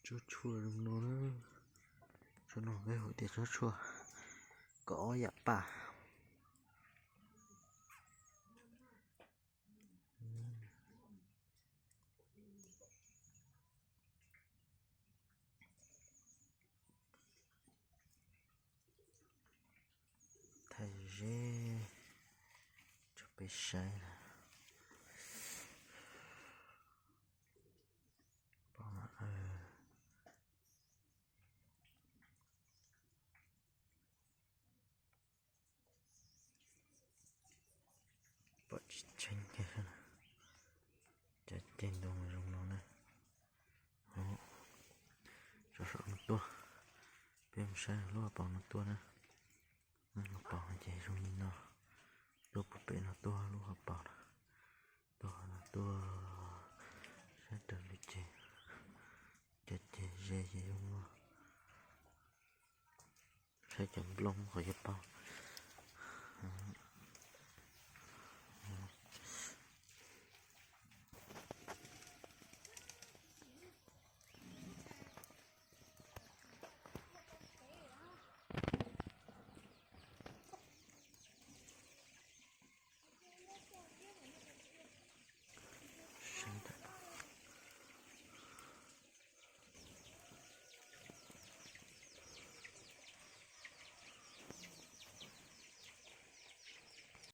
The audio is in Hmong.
Tsob tshuaj zoo no na. Tsob no peb hu tias tsob tshuaj kaum ob yam paj. Thaij zeb tso peb saib na. Pom tsis tseeb kiag. Cov ceg ntoo zoo no na. Tso saum no tuaj. Peb mus saib lub hauv paus no tuaj na. Lub hauv paus no ces zoo li no. Tuaj puag pem no tuaj lub hauv paus no. Tuaj no tuaj. Saib raws li ces cov ceg ze ces zoo no. Saib cov nplooj qhov yuav paug.